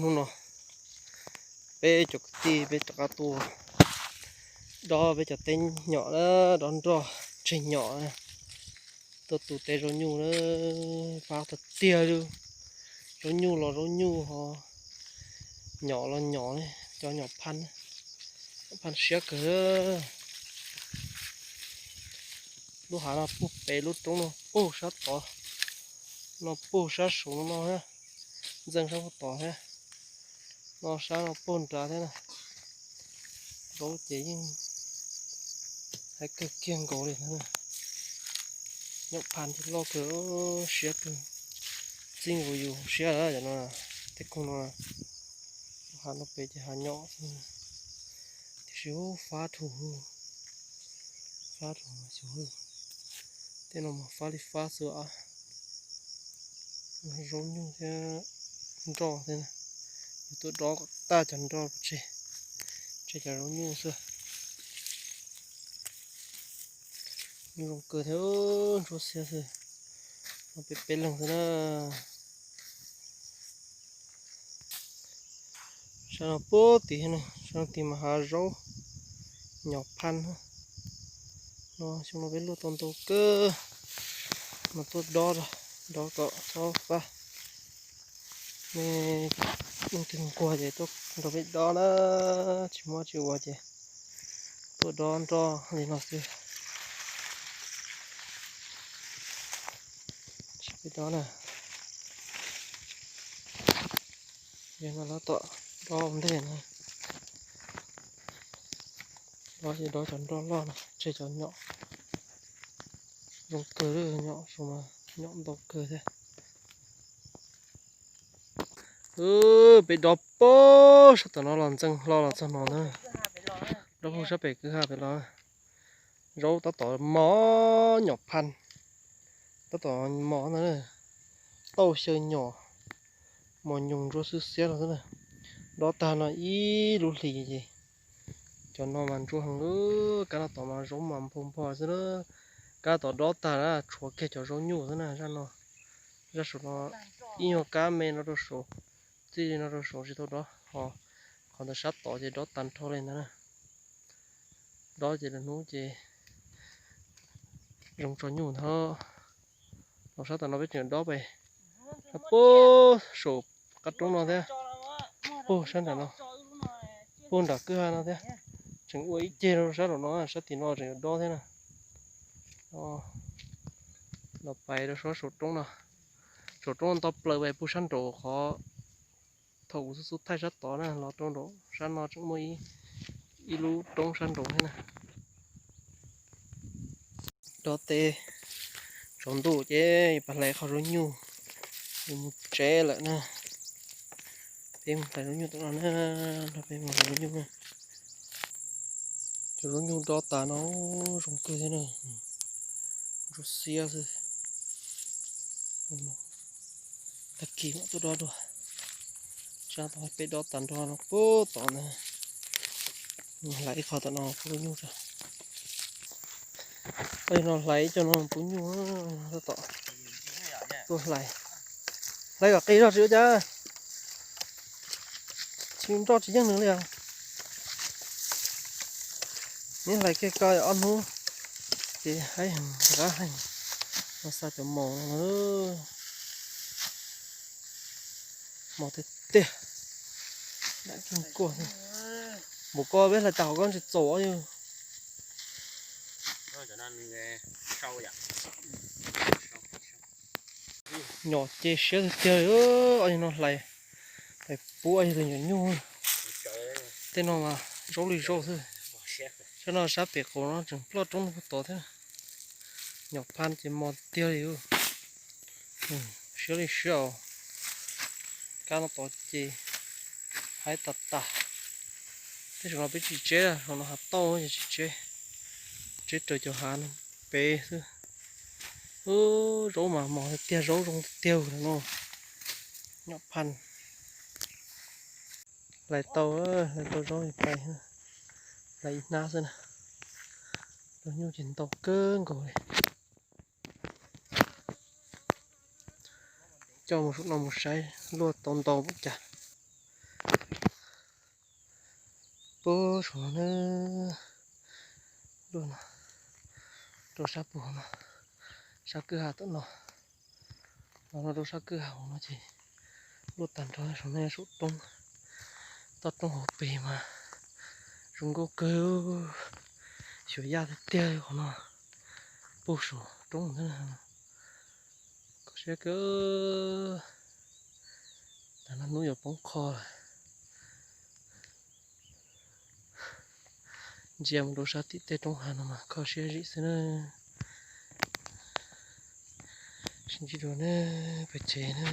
Hnub no peb cov kwv tij peb rov qab tuaj dob peb cov teb nyom na, dob nroj tseg nyom na. Tuaj tu teb zaub nyuj na, fab tiag tiag li. Zaub nyuj los zaub nyuj ho nyom los nyom ne, cov nyom phaj, nyom phaj siab kawg. Lub hav no puag pem lub roob no puag sab tod, no puag sab saud no na, ntxeej sab puag tod thiab, no sab no puag nrad thiab na. Zaub ces yeej hais kawg kiag nkaus li na. Nyom phaj ces loj kawg, siab kawg, txij nkaus yus siab cov no. Tej koog no, hav no pem ces hav nyom xwb, tiam sis fab dhau, fab dhau xyov, tej no mas fab li fab xwb. Zaub nyuj thiab nroj thiab, yus tuaj dob kom tag cov nroj tseg, tseg cov zaub nyuj xwb. Nyuj zoo kawg thiab, ntsuab xiab xwb. No peb peb leeg xwb na. Sab no puag tid, sab no tid mas hav zaub nyom phaj. No xyoo no peb luaj tau ntau kawg, mas tuaj dob, dob kom txhob fab. Nej leej twg nquag ces tuaj nrog peb dob na, tsis muaj tsis ua ces tuaj dob nroj li no xwb. Peb dob na, yog no lawv tom dob ua ntej na, dob ces dob cov nroj loj no tseg cov nyom. Zoo kawg, nyom zoo mas nyom ntau kawg thiab. Peb dob puag sab tom no los ntxeev hlo los txog no na, dob puag sab pem kwj ha pem los. Zaub tab tom mos nyom phaj, tab tom mos na, tauj xyaw nyom, mos nyoos ntsuab xwb xiab no xwb na. Dob tag no ib lub hlis ces cov no mas ntsuab heev. Kab no tom mas zaub mas nphau npho xwb na. Kab tom dob tag na tshuav kiag cov zaub nyuj xwb na. Zaj no, zaj saum no ib nyuag kab me no rau saum, txij li no rau saum tsis tau dob ho. Qhov ntawd sab tod ces dob tag nrho li ntag na. Dob ces lwm hnub ces zoo tso nyuj ntag. Los sab tom no peb tseem dob pem, puag saum qab roob no thiab, puag sab nram no, puag nram kwj ha no thiab. Tseem ua ib ceg rau sab nraum no, sab tim no tseem yuav dob thiab na. Los pais rau sab saum roob no, saum roob no nto plaws pais puag sab nraum qhov thaum kuv xub xub thaij sab tod na, los rau nraum sab no tseem muaj ib lub roob sab nraum thiab na. Dob teb tsaus ntuj ces yuav pais hlais qhov zaub nyuj, yuav mus tsev lawm na. Peb mus hlais zaub nyuj tom no na, nrog peb mus hlais zaub nyuj na. Cov zaub nyuj dob tas no zoo kawg thiab na, ntsuab xiab xwb. Tag kis mam tuaj dob dua. Tsab tau peb dob tas nrho no puag tom na. Hlais ib qho tom no pub nyuj tso. Oj, no hlais ib co no pub nyuj tab tom tuaj hlais. Hlais kom qis zog tsis ua cas, tsis nroj tsis yeej nws li os. Neb hlais kiag ko ob hnub ces haib heev, qab heev. No xa cov mos no, mos tiag tiag, dam kiag kuaj. Npaum ko peb hlais tas hauv ko tsis txaus os. Nyom ces siab tiag tiag li, oj, no hlais, hlais pub ib tug nyuam nyuj. Tej no mas zaub li zaub xwb. Sab no sab pem qaum no tseem ploj roob puag tod thiab. Nyom phaj ces mos tiag li. Siab li siab os. Kab no tod ces haib tas tas. Tej zaum no peb tsis tseb, zaum no hav tauj ces tsis tseb, tseb raws cov hav no pem xwb. Zaub mas mos tiag tiag, zaub zoo tiag tiag no. Nyom phaj. Hlais tau, hlais tau zaub pais, hlais ib hnab xwb na. Los nyuj ces ntau kawg nkaus li. Coj mus saum no mus saib luaj tau ntau ua cas. Puag saum no na, rau no, rau sab puag no, sab kwj ha tom no, no no rau sab kwj ha hauv no ces luaj tag nrho saum no saum roob, toj roob hauv pes mas zoo nkauj kawg, xyuas yaj tiag tiag qhov no, puag saum roob ntawd. Kho siab kawg, tas no hnub yuav poob qho lawm. Ntsia mus rau sab tim tej roob hav no mas kho siab zim xwb na. Sib ntsib dua na, pem tsev na.